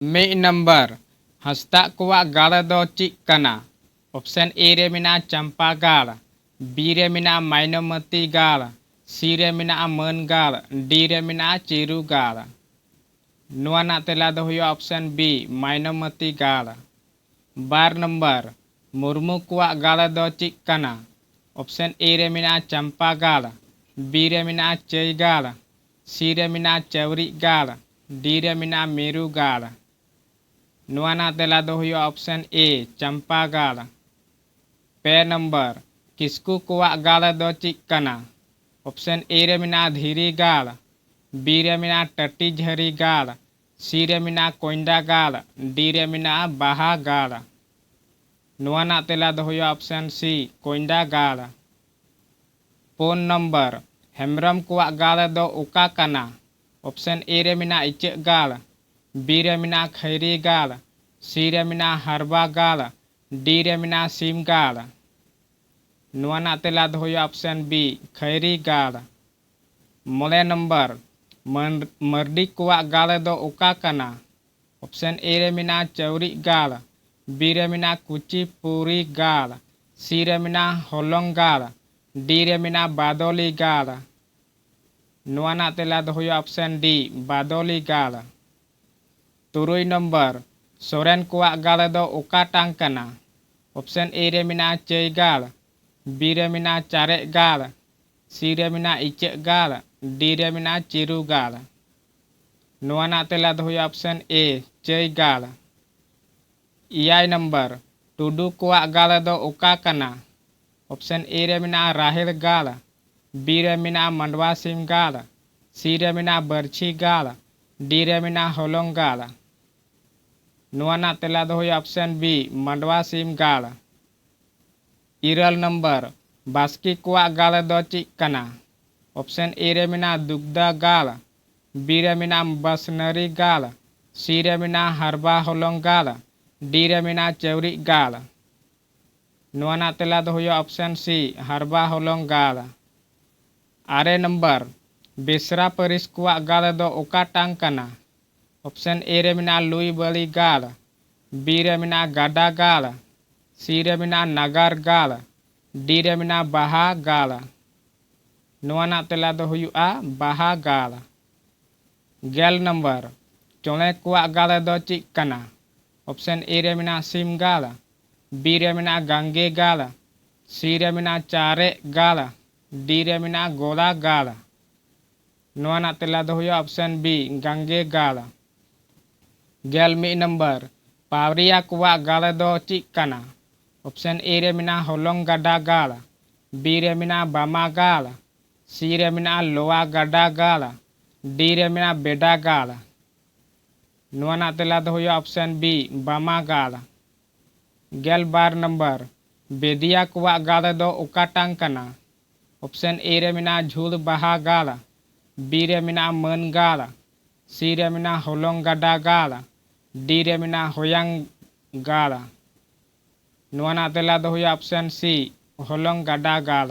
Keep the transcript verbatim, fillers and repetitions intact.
ᱢᱤᱫ ᱱᱟᱢᱵᱟᱨ, ᱦᱟᱸᱥᱫᱟᱜ ᱠᱚᱣᱟᱜ ᱜᱟᱲ ᱫᱚ ᱪᱮᱫ ᱠᱟᱱᱟ? ᱚᱯᱥᱮᱱ ᱮ ᱨᱮ ᱢᱮᱱᱟᱜᱼᱟ ᱪᱟᱢᱯᱟ ᱜᱟᱲ, ᱵᱤ ᱨᱮ ᱢᱮᱱᱟᱜᱼᱟ ᱢᱟᱭᱱᱚᱢᱚᱛᱤ ᱜᱟᱲ, ᱥᱤ ᱨᱮ ᱢᱮᱱᱟᱜᱼᱟ ᱢᱟᱹᱱ ᱜᱟᱲ, ᱰᱤ ᱨᱮ ᱢᱮᱱᱟᱜᱼᱟ ᱪᱤᱨᱩ ᱜᱟᱲ᱾ ᱱᱚᱣᱟ ᱨᱮᱱᱟᱜ ᱛᱮᱞᱟ ᱫᱚ ᱦᱩᱭᱩᱜᱼᱟ ᱚᱯᱥᱮᱱ ᱵᱤ, ᱢᱟᱭᱱᱚᱢᱚᱛᱤ ᱜᱟᱲ᱾ ᱵᱟᱨ ᱱᱟᱢᱵᱟᱨ, ᱢᱩᱨᱢᱩ ᱠᱚᱣᱟᱜ ᱜᱟᱲ ᱫᱚ ᱪᱮᱫ ᱠᱟᱱᱟ? ᱚᱯᱥᱮᱱ ᱮ ᱨᱮ ᱢᱮᱱᱟᱜᱼᱟ ᱪᱟᱢᱯᱟ ᱜᱟᱲ, ᱵᱤ ᱨᱮ ᱢᱮᱱᱟᱜᱼᱟ ᱪᱟᱹᱭ ᱜᱟᱲ, ᱥᱤ ᱨᱮ ᱢᱮᱱᱟᱜᱼᱟ ᱪᱟᱣᱨᱤᱡ ᱜᱟᱲ, ᱰᱤ ᱨᱮ ᱢᱮᱱᱟᱜᱼᱟ ᱢᱤᱨᱩ ᱜᱟᱲ᱾ ᱱᱚᱣᱟ ᱨᱮᱱᱟᱜ ᱛᱮᱞᱟ ᱫᱚ ᱦᱩᱭᱩᱜᱼᱟ ᱚᱯᱥᱮᱱ ᱮ, ᱪᱟᱢᱯᱟ ᱜᱟᱲ᱾ ᱯᱮ ᱱᱟᱢᱵᱟᱨ, ᱠᱤᱥᱠᱩ ᱠᱚᱣᱟᱜ ᱜᱟᱲ ᱫᱚ ᱪᱮᱫ ᱠᱟᱱᱟ? ᱚᱯᱥᱮᱱ ᱮ ᱨᱮ ᱢᱮᱱᱟᱜᱼᱟ ᱫᱷᱤᱨᱤ ᱜᱟᱲ, ᱵᱤ ᱨᱮ ᱢᱮᱱᱟᱜᱼᱟ ᱴᱟᱹᱴᱤ ᱡᱷᱟᱹᱨᱤ ᱜᱟᱲ, ᱥᱤ ᱨᱮ ᱢᱮᱱᱟᱜᱼᱟ ᱠᱚᱭᱰᱟ ᱜᱟᱲ, ᱰᱤ ᱨᱮ ᱢᱮᱱᱟᱜᱼᱟ ᱵᱟᱦᱟ ᱜᱟᱲ᱾ ᱱᱚᱣᱟ ᱨᱮᱱᱟᱜ ᱛᱮᱞᱟ ᱫᱚ ᱦᱩᱭᱩᱜᱼᱟ ᱚᱯᱥᱮᱱ ᱥᱤ, ᱠᱚᱭᱰᱟ ᱜᱟᱲ᱾ ᱯᱩᱱ ᱱᱟᱢᱵᱟᱨ, ᱦᱮᱢᱵᱨᱚᱢ ᱠᱚᱣᱟᱜ ᱜᱟᱲ ᱫᱚ ᱚᱠᱟ ᱠᱟᱱᱟ? ᱚᱯᱥᱮᱱ ᱮ ᱨᱮ ᱢᱮᱱᱟᱜᱼᱟ ᱤᱪᱟᱹᱜ ᱜᱟᱲ, ᱵᱤ ᱨᱮ ᱢᱮᱱᱟᱜᱼᱟ ᱠᱷᱟᱭᱨᱤ ᱜᱟᱲ, ᱥᱤ ᱨᱮ ᱢᱮᱱᱟᱜᱼᱟ ᱦᱟᱨᱵᱟ ᱜᱟᱲ, ᱰᱤ ᱨᱮ ᱢᱮᱱᱟᱜᱼᱟ ᱥᱤᱢ ᱜᱟᱲ᱾ ᱱᱚᱣᱟ ᱨᱮᱱᱟᱜ ᱛᱮᱞᱟ ᱫᱚ ᱦᱩᱭᱩᱜᱼᱟ ᱚᱯᱥᱮᱱ ᱵᱤ, ᱠᱷᱟᱭᱨᱤ ᱜᱟᱲ᱾ ᱢᱚᱬᱮ ᱱᱟᱢᱵᱟᱨ, ᱢᱟᱱ-, ᱢᱟᱨᱰᱤ ᱠᱚᱣᱟᱜ ᱜᱟᱲ ᱫᱚ ᱚᱠᱟ ᱠᱟᱱᱟ? ᱚᱯᱥᱮᱱ ᱮ ᱨᱮ ᱢᱮᱱᱟᱜᱼᱟ ᱪᱟᱣᱨᱤᱡ ᱜᱟᱲ, ᱵᱤ ᱨᱮ ᱢᱮᱱᱟᱜᱼᱟ ᱠᱩᱪᱤᱯᱩᱨᱤ ᱜᱟᱲ, ᱥᱤ ᱨᱮ ᱢᱮᱱᱟᱜᱼᱟ ᱦᱚᱞᱚᱝ ᱜᱟᱲ, ᱰᱤ ᱨᱮ ᱢᱮᱱᱟᱜᱼᱟ ᱵᱟᱫᱚᱞᱤ ᱜᱟᱲ᱾ ᱱᱚᱣᱟ ᱨᱮᱱᱟᱜ ᱛᱮᱞᱟ ᱫᱚ ᱦᱩᱭᱩᱜᱼᱟ ᱚᱯᱥᱮᱱ ᱰᱤ, ᱵᱟᱫᱚᱞᱤ ᱜᱟᱲ᱾ ᱛᱩᱨᱩᱭ ᱱᱚᱢᱵᱚᱨ, ᱥᱚᱨᱮᱱ ᱠᱚᱣᱟᱜ ᱜᱟᱲ ᱫᱚ ᱚᱠᱟᱴᱟᱝ ᱠᱟᱱᱟ? ᱚᱯᱥᱮᱱ ᱮ ᱨᱮ ᱢᱮᱱᱟᱜᱼᱟ ᱪᱟᱹᱭ ᱜᱟᱲ, ᱵᱤ ᱨᱮ ᱢᱮᱱᱟᱜᱼᱟ ᱪᱟᱨᱮᱡ ᱜᱟᱲ, ᱥᱤ ᱨᱮ ᱢᱮᱱᱟᱜᱼᱟ ᱤᱪᱟᱹᱜ ᱜᱟᱲ, ᱰᱤ ᱨᱮ ᱢᱮᱱᱟᱜᱼᱟ ᱪᱤᱨᱩ ᱜᱟᱲ᱾ ᱱᱚᱣᱟ ᱨᱮᱱᱟᱜ ᱛᱮᱞᱟ ᱫᱚ ᱦᱩᱭᱩᱜᱼᱟ ᱚᱯᱥᱮᱱ ᱮ, ᱪᱟᱹᱭ ᱜᱟᱲ᱾ ᱮᱭᱟᱭ ᱱᱚᱢᱵᱚᱨ, ᱴᱩᱰᱩ ᱠᱚᱣᱟᱜ ᱜᱟᱲ ᱫᱚ ᱚᱠᱟ ᱠᱟᱱᱟ? ᱚᱯᱥᱮᱱ ᱮ ᱨᱮ ᱢᱮᱱᱟᱜᱼᱟ ᱨᱟᱦᱮᱲ ᱜᱟᱲ, ᱵᱤ ᱨᱮ ᱢᱮᱱᱟᱜᱼᱟ ᱢᱟᱰᱣᱟ ᱥᱤᱢ ᱜᱟᱲ, ᱥᱤ ᱨᱮ ᱢᱮᱱᱟᱜᱼᱟ ᱵᱟᱹᱨᱪᱷᱤ ᱜᱟᱲ, ᱰᱤ ᱨᱮ ᱢᱮᱱᱟᱜᱼᱟ ᱦᱚᱞᱚᱝ ᱜᱟᱲ᱾ ᱱᱚᱣᱟ ᱨᱮᱱᱟᱜ ᱛᱮᱞᱟ ᱫᱚ ᱦᱩᱭᱩᱜᱼᱟ ᱚᱯᱥᱮᱱ ᱵᱤ, ᱢᱟᱰᱣᱟ ᱥᱤᱢ ᱜᱟᱲ᱾ ᱤᱨᱟᱹᱞ ᱱᱚᱢᱵᱚᱨ, ᱵᱟᱥᱠᱮ ᱠᱚᱣᱟᱜ ᱜᱟᱲ ᱫᱚ ᱪᱮᱫ ᱠᱟᱱᱟ? ᱚᱯᱥᱮᱱ ᱮ ᱨᱮ ᱢᱮᱱᱟᱜᱼᱟ ᱫᱩᱜᱽᱫᱟ ᱜᱟᱲ, ᱵᱤ ᱨᱮ ᱢᱮᱱᱟᱜᱼᱟ ᱵᱟᱥᱱᱟᱨᱤ ᱜᱟᱲ, ᱥᱤ ᱨᱮ ᱢᱮᱱᱟᱜᱼᱟ ᱦᱟᱨᱵᱟ ᱦᱚᱞᱚᱝ ᱜᱟᱲ, ᱰᱤ ᱨᱮ ᱢᱮᱱᱟᱜᱼᱟ ᱪᱟᱣᱨᱤᱡ ᱜᱟᱲ᱾ ᱱᱚᱣᱟ ᱨᱮᱱᱟᱜ ᱛᱮᱞᱟ ᱫᱚ ᱦᱩᱭᱩᱜᱼᱟ ᱚᱯᱥᱮᱱ ᱥᱤ, ᱦᱟᱨᱵᱟ ᱦᱚᱞᱚᱝ ᱜᱟᱲ᱾ ᱟᱨᱮ ᱱᱚᱢᱵᱚᱨ, ᱵᱮᱥᱨᱟ ᱯᱟᱹᱨᱤᱥ ᱠᱚᱣᱟᱜ ᱜᱟᱲ ᱫᱚ ᱚᱠᱟᱴᱟᱝ ᱠᱟᱱᱟ? ᱚᱯᱥᱮᱱ ᱮ ᱨᱮ ᱢᱮᱱᱟᱜᱼᱟ ᱞᱩᱭ ᱵᱟᱹᱞᱤ ᱜᱟᱲ, ᱵᱤ ᱨᱮ ᱢᱮᱱᱟᱜᱼᱟ ᱜᱟᱰᱟ ᱜᱟᱲ, ᱥᱤ ᱨᱮ ᱢᱮᱱᱟᱜᱼᱟ ᱱᱟᱜᱟᱨ ᱜᱟᱲ, ᱰᱤ ᱨᱮ ᱢᱮᱱᱟᱜᱼᱟ ᱵᱟᱦᱟ ᱜᱟᱲ᱾ ᱱᱚᱣᱟ ᱨᱮᱱᱟᱜ ᱛᱮᱞᱟ ᱫᱚ ᱦᱩᱭᱩᱜᱼᱟ ᱵᱟᱦᱟ ᱜᱟᱲ᱾ ᱜᱮᱞ ᱱᱚᱢᱵᱚᱨ, ᱪᱚᱬᱮ ᱠᱚᱣᱟᱜ ᱜᱟᱲ ᱫᱚ ᱪᱮᱫ ᱠᱟᱱᱟ? ᱚᱯᱥᱮᱱ ᱮ ᱨᱮ ᱢᱮᱱᱟᱜᱼᱟ ᱥᱤᱢ ᱜᱟᱲ, ᱵᱤ ᱨᱮ ᱢᱮᱱᱟᱜᱼᱟ ᱜᱟᱝᱜᱮ ᱜᱟᱲ, ᱥᱤ ᱨᱮ ᱢᱮᱱᱟᱜᱼᱟ ᱪᱟᱨᱮᱡ ᱜᱟᱲ, ᱰᱤ ᱨᱮ ᱢᱮᱱᱟᱜᱼᱟ ᱜᱚᱲᱟ ᱜᱟᱲ᱾ ᱱᱚᱣᱟ ᱨᱮᱱᱟᱜ ᱛᱮᱞᱟ ᱫᱚ ᱦᱩᱭᱩᱜᱼᱟ ᱚᱯᱥᱮᱱ ᱵᱤ, ᱜᱟᱝᱜᱮ ᱜᱟᱲ᱾ ᱜᱮᱞ ᱢᱤᱫ ᱱᱚᱢᱵᱚᱨ, ᱯᱟᱣᱨᱤᱭᱟ ᱠᱚᱣᱟᱜ ᱜᱟᱲ ᱫᱚ ᱪᱮᱫ ᱠᱟᱱᱟ? ᱚᱯᱥᱮᱱ ᱮ ᱨᱮ ᱢᱮᱱᱟᱜᱼᱟ ᱦᱚᱞᱚᱝ ᱜᱟᱰᱟ ᱜᱟᱲ, ᱵᱤ ᱨᱮ ᱢᱮᱱᱟᱜᱼᱟ ᱵᱟᱢᱟ ᱜᱟᱲ, ᱥᱤ ᱨᱮ ᱢᱮᱱᱟᱜᱼᱟ ᱞᱳᱣᱟ ᱜᱟᱰᱟ ᱜᱟᱲ, ᱰᱤ ᱨᱮ ᱢᱮᱱᱟᱜᱼᱟ ᱵᱮᱰᱟ ᱜᱟᱲ᱾ ᱱᱚᱣᱟ ᱨᱮᱱᱟᱜ ᱛᱮᱞᱟ ᱫᱚ ᱦᱩᱭᱩᱜᱼᱟ ᱚᱯᱥᱮᱱ ᱵᱤ, ᱵᱟᱢᱟ ᱜᱟᱲ᱾ ᱜᱮᱞ ᱵᱟᱨ ᱱᱚᱢᱵᱚᱨ, ᱵᱮᱫᱤᱭᱟ ᱠᱚᱣᱟᱜ ᱜᱟᱲ ᱫᱚ ᱚᱠᱟᱴᱟᱝ ᱠᱟᱱᱟ? ᱚᱯᱥᱮᱱ ᱮ ᱨᱮ ᱢᱮᱱᱟᱜᱼᱟ ᱡᱷᱩᱲ ᱵᱟᱦᱟ ᱜᱟᱲ, ᱵᱤ ᱨᱮ ᱢᱮᱱᱟᱜᱼᱟ ᱢᱟᱹᱱ ᱜᱟᱲ, ᱥᱤ ᱨᱮ ᱢᱮᱱᱟᱜᱼᱟ ᱦᱚᱞᱚᱝ ᱜᱟᱰᱟ ᱜᱟᱲ, ᱰᱤ ᱨᱮ ᱢᱮᱱᱟᱜᱼᱟ ᱦᱚᱭᱟᱝ ᱜᱟᱲ᱾ ᱱᱚᱣᱟ ᱨᱮᱱᱟᱜ ᱛᱮᱞᱟ ᱫᱚ ᱦᱩᱭᱩᱜᱼᱟ ᱚᱯᱥᱮᱱ ᱥᱤ, ᱦᱚᱞᱚᱝ ᱜᱟᱰᱟ ᱜᱟᱲ᱾